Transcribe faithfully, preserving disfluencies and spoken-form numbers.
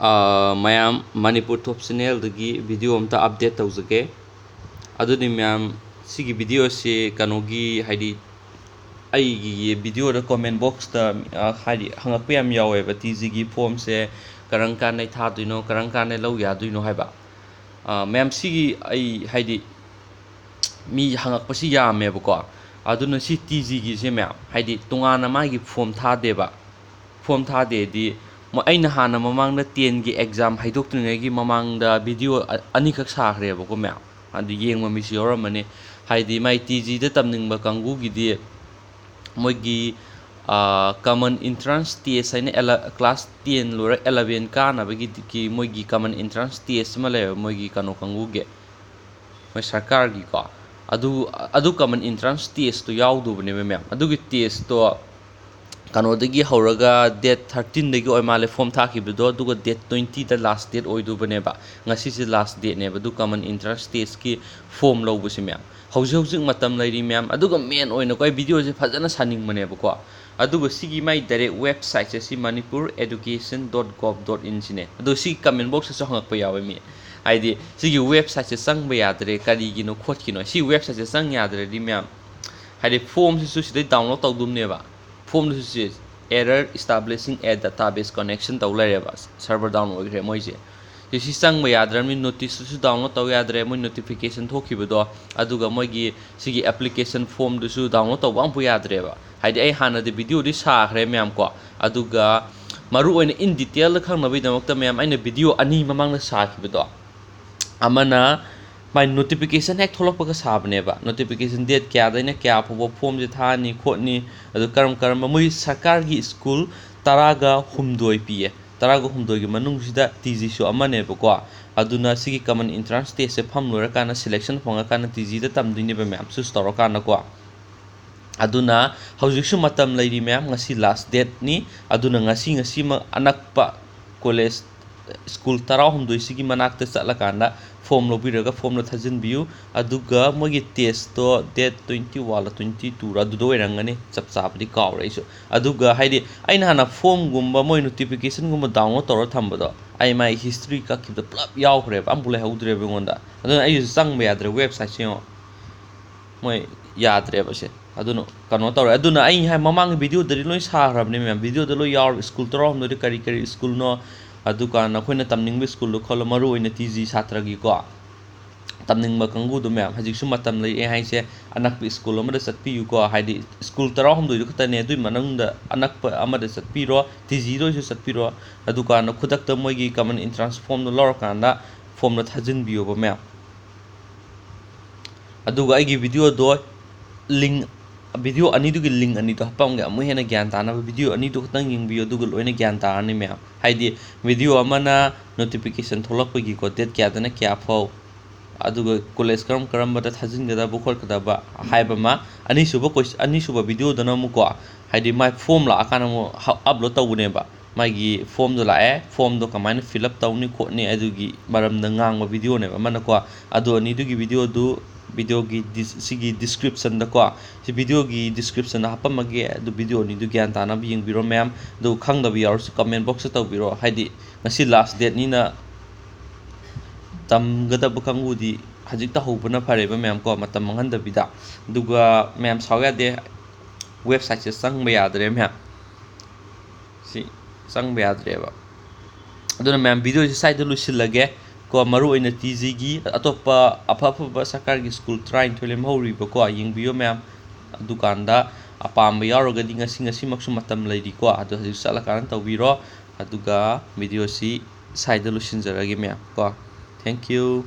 ꯑꯥ, ꯃꯌꯥꯝ, ꯃꯅꯤꯄꯨꯔ ꯇꯣꯞ ꯆꯦꯅꯦꯜꯗꯒꯤ ꯚꯤꯗꯤꯑꯣ ꯑꯝꯇ ꯑꯞꯗꯦꯠ ꯇꯧꯖꯒꯦ꯫ ꯑꯗꯨꯅꯤ ꯃꯌꯥꯝ, ꯁꯤꯒꯤ ꯚꯤꯗꯤꯑꯣꯁꯤ ꯀꯩꯅꯣꯒꯤ, ꯍꯥꯏꯗꯤ, ꯑꯩꯒꯤ ꯚꯤꯗꯤꯑꯣꯗ ꯀꯣꯃꯦꯟ ꯕꯣꯛꯁꯇ, ꯑꯥ, ꯍꯥꯏꯗꯤ, ꯍꯪꯉꯛꯄ ꯌꯥꯝ ꯌꯥꯎꯋꯦꯕ, ꯇꯤ ꯖꯤꯒꯤ ꯐꯣꯝꯁꯦ ꯀꯔꯝ ꯀꯥꯟꯗꯩ ꯊꯥꯗꯣꯏꯅꯣ, ꯀꯔꯝ ꯀꯥꯟꯗꯩ ꯂꯧ ꯌꯥꯗꯣꯏꯅꯣ ꯍꯥꯏꯕ꯫ ꯑꯥ, ꯃꯌꯥꯝ, ꯁꯤꯒꯤ ꯑꯩ, ꯍꯥꯏꯗꯤ, ꯃꯤ ꯍꯪꯉꯛꯄꯁꯤ ꯌꯥꯝꯃꯦꯕꯀꯣ꯫ ꯑꯗꯨꯅ ꯁꯤ ꯇꯤ ꯖꯤꯒꯤꯁꯦ ꯃꯌꯥꯝ, ꯍꯥꯏꯗꯤ, ꯇꯣꯉꯥꯟꯅ ꯃꯥꯒꯤ ꯐꯣꯝ ꯊꯥꯗꯦꯕ꯫ ꯐꯣꯝ ꯊꯥꯗꯦꯗꯤ, ꯃ-, ꯑꯩꯅ ꯍꯥꯟꯅ ꯃꯃꯥꯡꯗ ꯇꯦꯟꯒꯤ ꯑꯦꯛꯖꯥꯝ ꯍꯥꯏꯗꯣꯛꯇ꯭ꯔꯤꯉꯩꯒꯤ ꯃꯃꯥꯡꯗ ꯚꯤꯗꯤꯑꯣ ꯑ-, ꯑꯅꯤꯈꯛ ꯁꯥꯈ꯭ꯔꯦꯕꯀꯣ ꯃꯌꯥꯝ꯫ ꯑꯗꯨ ꯌꯦꯡꯕ ꯃꯤꯁꯨ ꯌꯥꯎꯔꯝꯃꯅꯤ꯫ ꯍꯥꯏꯗꯤ, ꯃꯥꯏ ꯇꯤ ꯖꯤꯗ ꯇꯝꯅꯤꯡꯕ ꯀꯥꯡꯕꯨꯒꯤꯗꯤ ꯃꯣꯏꯒꯤ, ꯑꯥ, ꯀꯃꯟ ꯏꯟꯇ꯭ꯔꯥꯟꯁ ꯇꯦꯁ ꯍꯥꯏꯅ ꯑꯦꯂ-, ꯀ꯭ꯂꯥꯁ ꯇꯦꯟ ꯂꯣꯏꯔ ꯑꯦꯂꯚꯦꯟ ꯀꯥꯅꯕꯒꯤ ꯃꯣꯏꯒꯤ ꯀꯃꯟ ꯏꯟꯇ꯭ꯔꯥꯟꯁ ꯇꯦꯁ ꯑꯃ ꯂꯩꯌꯦꯕ, ꯃꯣꯏꯒꯤ ꯀꯩꯅꯣ ꯀꯥꯡꯕꯨꯒꯤ, ꯃꯣꯏ ꯁꯔꯀꯥꯔꯒꯤꯀꯣ꯫ ꯑꯗꯨ, ꯑꯗꯨ ꯀꯃꯟ ꯏꯟꯇ꯭ꯔꯥꯟꯁ ꯇꯦꯁꯇꯣ ꯌꯥꯎꯗꯧꯕꯅꯦꯕ ꯃꯌꯥꯝ꯫ ꯑꯗꯨꯒꯤ ꯇꯦꯁꯇꯣ ꯀꯩꯅꯣꯗꯒꯤ ꯍꯧꯔꯒ ꯗꯦꯠ ꯊꯥꯔꯇꯤꯟꯗꯒꯤ ꯑꯣꯏ ꯃꯥꯜꯂꯦ ꯐꯣꯝ ꯊꯥꯈꯤꯕꯗꯣ, ꯑꯗꯨꯒ ꯗꯦꯠ ꯇ꯭ꯋꯦꯟꯇꯤꯗ ꯂꯥꯁ ꯗꯦꯠ ꯑꯣꯏꯗꯧꯕꯅꯦꯕ꯫ ꯉꯁꯤꯁꯦ ꯂꯥꯁ ꯗꯦꯠꯅꯦꯕ ꯑꯗꯨ ꯀꯃꯟ ꯏꯟꯇ꯭ꯔꯥꯟꯁ ꯇꯦꯁꯀꯤ ꯐꯣꯝ ꯂꯧꯕꯁꯦ ꯃꯌꯥꯝ꯫ ꯍꯧꯖꯤꯛ ꯍꯧꯖꯤꯛ ꯃꯇꯝ ꯂꯩꯔꯤ ꯃꯌꯥꯝ꯫ ꯑꯗꯨꯒ ꯃꯦꯟ ꯑꯣꯏꯅꯀꯣ ꯑꯩ ꯚꯤꯗꯤꯑꯣꯁꯦ ꯐꯖꯅ ꯁꯥꯅꯤꯡꯕꯅꯦꯕꯀꯣ꯫ ꯑꯗꯨꯒ ꯁꯤꯒꯤ ꯃꯥꯏ ꯗꯥꯏꯔꯦꯛ ꯋꯦꯕꯁꯥꯏꯠꯁꯦ ꯁꯤ Manipur education dot gov dot in ꯁꯤꯅꯦ꯫ ꯑꯗꯣ ꯁꯤ ꯀꯃꯦꯟ ꯕꯣꯛꯁꯇꯁꯨ ꯍꯪꯉꯛꯄ ꯌꯥꯎꯋꯦ ꯃꯤ, ꯍꯥꯏꯗꯤ, "ꯁꯤꯒꯤ ꯋꯦꯕꯁꯥꯏꯠꯁꯦ ꯆꯪꯕ ꯌꯥꯗ꯭ꯔꯦ, ꯀꯔꯤꯒꯤꯅꯣ ꯈꯣꯠꯀꯤꯅꯣ?" ꯁꯤ ꯋꯦꯕꯁꯥꯏꯠꯁꯦ ꯆꯪ ꯌꯥꯗ꯭ꯔꯗꯤ ꯃꯌꯥꯝ, ꯍꯥꯏꯗꯤ, ꯐꯣꯝꯁꯤꯁꯨ ꯁꯤꯗꯩ ꯗꯥꯎꯟꯂꯣꯗ ꯇꯧꯗꯣꯏꯅꯦꯕ꯫ ꯐꯣꯝꯗꯨꯁꯨ ꯁꯤ error establishing a database connection ꯇꯧ ꯂꯩꯔꯦꯕ, ꯁꯔꯚꯔ ꯗꯥꯎꯟ ꯑꯣꯏꯈ꯭ꯔꯦ ꯃꯣꯏꯁꯦ꯫ ꯁꯤ, ꯁꯤ ꯆꯪꯕ ꯌꯥꯗ꯭ꯔꯕꯅꯤ, ꯅꯣꯇꯤꯁꯇꯨꯁꯨ ꯗꯥꯎꯟꯂꯣꯗ ꯇꯧ ꯌꯥꯗ꯭ꯔꯦ, ꯃꯣꯏ ꯅꯣꯇꯤꯐꯤꯀꯦꯁꯟ ꯊꯣꯛꯈꯤꯕꯗꯣ, ꯑꯗꯨꯒ ꯃꯣꯏꯒꯤ ꯁꯤꯒꯤ ꯑꯦꯄ꯭ꯂꯤꯀꯦꯁꯟ ꯐꯣꯝꯗꯨꯁꯨ ꯗꯥꯎꯟꯂꯣꯗ ꯇꯧꯕ ꯑꯃꯐꯥꯎ ꯌꯥꯗ꯭ꯔꯦꯕ꯫ ꯍꯥꯏꯗꯤ, ꯑꯩ ꯍꯥꯟꯅꯗꯤ ꯚꯤꯗꯤꯑꯣꯗꯤ ꯁꯥꯈ꯭ꯔꯦ ꯃꯌꯥꯝ ꯀꯣ, ꯑꯗꯨꯒ ꯃꯔꯨ ꯑꯣꯏꯅ in detail ꯈꯪꯅꯕꯒꯤꯗꯃꯛꯇ ꯃꯌꯥꯝ ꯑꯩꯅ ꯚꯤꯗꯤꯑꯣ ꯑꯅꯤ ꯃꯃꯥꯡꯗ ꯁꯥꯈꯤꯕꯗꯣ, ꯑꯃꯅ ꯃꯥꯏ ꯅꯣꯇꯤꯐꯤꯀꯦꯁꯟ ꯍꯦꯛ ꯊꯣꯛꯂꯛꯄꯒ ꯁꯥꯕꯅꯦꯕ, ꯅꯣꯇꯤꯐꯤꯀꯦꯁꯟ ꯗꯦꯠ ꯀꯌꯥꯗꯩꯅ ꯀꯌꯥ ꯐꯥꯎꯕ ꯐꯣꯝꯁꯦ ꯊꯥꯅꯤ ꯈꯣꯠꯅꯤ, ꯑꯗꯨ ꯀꯔꯝ ꯀꯔꯝꯕ, ꯃꯣꯏ ꯁꯔꯀꯥꯔꯒꯤ ꯁ꯭ꯀꯨꯜ ꯇꯔꯥꯒ ꯍꯨꯝꯗꯣꯏ ꯄꯤꯌꯦ, ꯇꯔꯥꯒ ꯍꯨꯝꯗꯣꯏꯒꯤ ꯃꯅꯨꯡꯁꯤꯗ ꯇꯤ ꯖꯤꯁꯨ ꯑꯃꯅꯦꯕꯀꯣ꯫ ꯑꯗꯨꯅ ꯁꯤꯒꯤ ꯀꯃꯟ ꯏꯟꯇ꯭ꯔꯥꯟꯁ ꯇꯦꯁꯁꯦ ꯐꯝ ꯂꯣꯏꯔꯀꯥꯟꯗ ꯁꯦꯂꯦꯛꯁꯟ ꯐꯪꯉꯀꯥꯟꯗ ꯇꯤ ꯖꯤꯗ ꯇꯝꯗꯣꯏꯅꯦꯕ ꯃꯌꯥꯝ, ꯆꯨꯁ ꯇꯧꯔꯀꯥꯟꯗꯀꯣ꯫ ꯑꯗꯨꯅ ꯍꯧꯖꯤꯛꯁꯨ ꯃꯇꯝ ꯂꯩꯔꯤ ꯃꯌꯥꯝ, ꯉꯁꯤ ꯂꯥꯁ ꯗꯦꯠꯅꯤ꯫ ꯑꯗꯨꯅ ꯉꯁꯤ, ꯉꯁꯤꯃꯛ ꯑꯅꯛꯄ ꯀꯣꯂꯦꯖ, ꯁ꯭ꯀꯨꯜ ꯇꯔꯥꯍꯨꯝꯗꯣꯏꯁꯤꯒꯤ ꯃꯅꯥꯛꯇ ꯆꯠꯂꯀꯥꯟꯗ ꯐꯣꯝ ꯂꯧꯕꯤꯔꯒ ꯐꯣꯝꯗꯣ ꯊꯥꯖꯤꯟꯕꯤꯌꯨ꯫ ꯑꯗꯨꯒ ꯃꯣꯏꯒꯤ ꯇꯦꯁꯇꯣ ꯗꯦꯠ ꯇ꯭ꯋꯦꯟꯇꯤ ꯋꯥꯟꯂ ꯇ꯭ꯋꯦꯟꯇꯤ ꯇꯨꯔ ꯑꯗꯨꯗ ꯑꯣꯏꯔꯝꯒꯅꯤ, ꯆꯞ ꯆꯥꯕꯗꯤ ꯀꯥꯎꯔꯦ ꯑꯩꯁꯨ꯫ ꯑꯗꯨꯒ ꯍꯥꯏꯗꯤ ꯑꯩꯅ ꯍꯥꯟꯅ ꯐꯣꯝꯒꯨꯝꯕ ꯃꯣꯏ ꯅꯣꯇꯤꯐꯤꯀꯦꯁꯟꯒꯨꯝꯕ ꯗꯥꯎꯟꯂꯣꯗ ꯇꯧꯔ ꯊꯝꯕꯗꯣ, ꯑꯩ ꯃꯥꯏ ꯍꯤꯁꯇ꯭ꯔꯤ ꯀꯛꯈꯤꯕꯗ ꯄꯨꯂꯞ ꯌꯥꯎꯈ꯭ꯔꯦꯕ, ꯑꯝꯕꯨ ꯂꯩꯍꯧꯗ꯭ꯔꯦꯕ ꯑꯩꯉꯣꯟꯗ꯫ ꯑꯗꯨꯅ ꯑꯩꯁꯨ ꯆꯪꯕ ꯌꯥꯗ꯭ꯔꯦ ꯋꯦꯕꯁꯥꯏꯠꯁꯦ ꯌꯦꯡꯉꯣ꯫ ꯃꯣꯏ ꯌꯥꯗ꯭ꯔꯦꯕ ꯁꯦ꯫ ꯑꯗꯨꯅ ꯀꯩꯅꯣ ꯇꯧꯔꯦ꯫ ꯑꯗꯨꯅ ꯑꯩ ꯍꯥꯏ ꯃꯃꯥꯡꯒꯤ ꯚꯤꯗꯤꯑꯣꯗꯗꯤ ꯂꯣꯏ ꯁꯥꯈ꯭ꯔꯕꯅꯦ ꯃꯌꯥꯝ꯫ ꯚꯤꯗꯤꯑꯣꯗ ꯂꯣꯏ ꯌꯥꯎꯔꯕ꯫ ꯁ꯭ꯀꯨꯜ ꯇꯔꯥꯍꯨꯝꯗꯣꯏꯗ ꯀꯔꯤ ꯀꯔꯤ ꯁ꯭ꯀꯨꯜꯅꯣ, ꯑꯗꯨꯀꯥꯟꯗ ꯑꯩꯈꯣꯏꯅ ꯇꯝꯅꯤꯡꯕ ꯁ꯭ꯀꯨꯜꯗꯣ ꯈꯜꯂꯣ, ꯃꯔꯨ ꯑꯣꯏꯅ ꯇꯤ ꯖꯤ ꯁꯥꯇ꯭ꯔꯒꯤꯀꯣ꯫ ꯇꯝꯅꯤꯡꯕ ꯀꯥꯡꯕꯨꯗꯣ ꯃꯌꯥꯝ, ꯍꯧꯖꯤꯛꯁꯨ ꯃꯇꯝ ꯂꯩꯔꯦ ꯍꯥꯏꯁꯦ, ꯑꯅꯛꯄ ꯁ꯭ꯀꯨꯜ ꯑꯃꯗ ꯆꯠꯄꯤꯌꯨꯀꯣ꯫ ꯍꯥꯏꯗꯤ ꯁ꯭ꯀꯨꯜ ꯇꯔꯥꯍꯨꯝꯗꯣꯏꯗꯨ ꯈꯛꯇꯅꯦ, ꯑꯗꯨꯏ ꯃꯅꯨꯡꯗ ꯑꯅꯛꯄ ꯑꯃꯗ ꯆꯠꯄꯤꯔꯣ, ꯇꯤ ꯖꯤꯗ ꯑꯣꯏꯁꯨ ꯆꯠꯄꯤꯔꯣ꯫ ꯑꯗꯨꯀꯥꯟꯗ ꯈꯨꯗꯛꯇ ꯃꯣꯏꯒꯤ ꯀꯃꯟ ꯏꯟꯇ꯭ꯔꯥꯟꯁ ꯐꯣꯝꯗꯣ ꯂꯧꯔꯀꯥꯟꯗ ꯐꯣꯝꯗꯣ ꯊꯥꯖꯤꯟꯕꯤꯌꯣꯕ ꯃꯌꯥꯝ꯫ ꯑꯗꯨꯒ ꯑꯩꯒꯤ ꯚꯤꯗꯤꯑꯣꯗꯣ ꯂꯤꯡ, ꯚꯤꯗꯤꯑꯣ ꯑꯅꯤꯗꯨꯒꯤ ꯂꯤꯡ ꯑꯅꯤꯗꯣ ꯍꯥꯄꯝꯒꯦ, ꯑꯃꯨꯛ ꯍꯦꯟꯅ ꯒ꯭ꯌꯥꯟ ꯇꯥꯅꯕ꯫ ꯚꯤꯗꯤꯑꯣ ꯑꯅꯤꯗꯨ ꯈꯛꯇꯪ ꯌꯦꯡꯕꯤꯌꯨ, ꯑꯗꯨꯒ ꯂꯣꯏꯅ ꯒ꯭ꯌꯥꯟ ꯇꯥꯔꯅꯤ ꯃꯌꯥꯝ꯫ ꯍꯥꯏꯗꯤ ꯚꯤꯗꯤꯑꯣ ꯑꯃꯅ ꯅꯣꯇꯤꯐꯤꯀꯦꯁꯟ ꯊꯣꯛꯂꯛꯄꯒꯤꯀꯣ, ꯗꯦꯠ ꯀꯌꯥꯗꯅ ꯀꯌꯥ ꯐꯥꯎ, ꯑꯗꯨꯒ ꯀꯣꯂꯦꯖ ꯀꯔꯝ ꯀꯔꯝꯕꯗ ꯊꯥꯖꯤꯟꯒꯗꯕ ꯈꯣꯠꯀꯗꯕ ꯍꯥꯏꯕ ꯑꯃ꯫ ꯑꯅꯤꯁꯨꯕ ꯀꯣꯏꯁ-, ꯑꯅꯤꯁꯨꯕ ꯚꯤꯗꯤꯑꯣꯗꯅ ꯑꯃꯨꯛꯀꯣ, ꯍꯥꯏꯗꯤ ꯃꯥꯏ ꯐꯣꯝ ꯂꯥꯛꯑꯀꯥꯟꯗ ꯑꯃꯨꯛ ꯍ-, ꯑꯞꯂꯣꯗ ꯇꯧꯕꯅꯦꯕ꯫ ꯃꯥꯒꯤ ꯐꯣꯝꯗꯣ ꯂꯥꯛꯑꯦ, ꯐꯣꯝꯗꯣ ꯀꯃꯥꯏꯅ ꯐꯤꯜ ꯑꯞ ꯇꯧꯅꯤ ꯈꯣꯠꯅꯤ ꯑꯗꯨꯒꯤ ꯃꯔꯝꯗ ꯉꯥꯡꯕ ꯚꯤꯗꯤꯑꯣꯅꯦꯕ ꯑꯃꯅꯀꯣ꯫ ꯑꯗꯨ ꯑꯅꯤꯗꯨꯒꯤ ꯚꯤꯗꯤꯑꯣꯗꯨ, ꯚꯤꯗꯤꯑꯣꯒꯤ ꯗꯤꯁ-, ꯁꯤꯒꯤ ꯗꯤꯁꯀ꯭ꯔꯤꯞꯁꯟꯗꯀꯣ, ꯁꯤ ꯚꯤꯗꯤꯑꯣꯒꯤ ꯗꯤꯁꯀ꯭ꯔꯤꯞꯁꯟꯗ ꯍꯥꯞꯄꯝꯃꯒꯦ꯫ ꯑꯗꯨ ꯚꯤꯗꯤꯑꯣ ꯑꯅꯤꯗꯨ ꯒ꯭ꯌꯥꯟ ꯇꯥꯅꯕ ꯌꯦꯡꯕꯤꯔꯣ ꯃꯌꯥꯝ꯫ ꯑꯗꯨ ꯈꯪꯗꯕ ꯌꯥꯎꯔꯁꯨ ꯀꯃꯦꯟ ꯕꯣꯛꯁꯇ ꯇꯧꯕꯤꯔꯣ꯫ ꯍꯥꯏꯗꯤ ꯉꯁꯤ ꯂꯥꯁ ꯗꯦꯠꯅꯤꯅ ꯇꯝꯒꯗꯕ ꯀꯥꯡꯕꯨꯗꯤ ꯍꯧꯖꯤꯛ ꯇꯧꯍꯧꯕꯅ ꯐꯔꯦꯕ ꯃꯌꯥꯝ ꯀꯣ, ꯃꯇꯝ ꯃꯥꯡꯍꯟꯗꯕꯤꯗ꯫ ꯑꯗꯨꯒ ꯃꯌꯥꯝ ꯁꯥꯎ ꯌꯥꯗꯦ, ꯋꯦꯕꯁꯥꯏꯠꯁꯦ ꯆꯪꯕ ꯌꯥꯗ꯭ꯔꯦ ꯃꯌꯥꯝ, ꯁꯤ ꯆꯪꯕ ꯌꯥꯗ꯭ꯔꯦꯕ꯫ ꯑꯗꯨꯅ ꯃꯌꯥꯝ, ꯚꯤꯗꯤꯑꯣꯁꯦ ꯁ꯭ꯋꯥꯏꯗ ꯂꯣꯏꯁꯤꯜꯂꯒꯦ ꯀꯣ꯫ ꯃꯔꯨꯑꯣꯏꯅ ꯇꯤ ꯖꯤꯒꯤ ꯑꯇꯣꯞꯄ ꯑꯐ ꯑꯐꯕ ꯁꯔꯀꯥꯔꯒꯤ ꯁ꯭ꯀꯨꯜ ꯇꯔꯥꯅꯤꯊꯣꯏ ꯂꯦꯝꯍꯧꯔꯤꯕꯀꯣ, ꯌꯦꯡꯕꯤꯌꯣ ꯃꯌꯥꯝ꯫ ꯑꯗꯨꯀꯥꯟꯗ ꯑꯄꯥꯝꯕ ꯌꯥꯎꯔꯒꯗꯤ ꯉꯁꯤ, ꯉꯁꯤꯃꯛꯁꯨ ꯃꯇꯝ ꯂꯩꯔꯤꯀꯣ, ꯑꯗꯨ ꯍꯧꯖꯤꯛ ꯆꯠꯂꯀꯥꯟꯗ ꯇꯧꯕꯤꯔꯣ꯫ ꯑꯗꯨꯒ ꯚꯤꯗꯤꯑꯣꯁꯤ ꯁ꯭ꯋꯥꯏꯗ ꯂꯣꯏꯁꯤꯟꯖꯔꯒꯦ ꯃꯌꯥꯝ ꯀꯣ꯫ Thank you꯫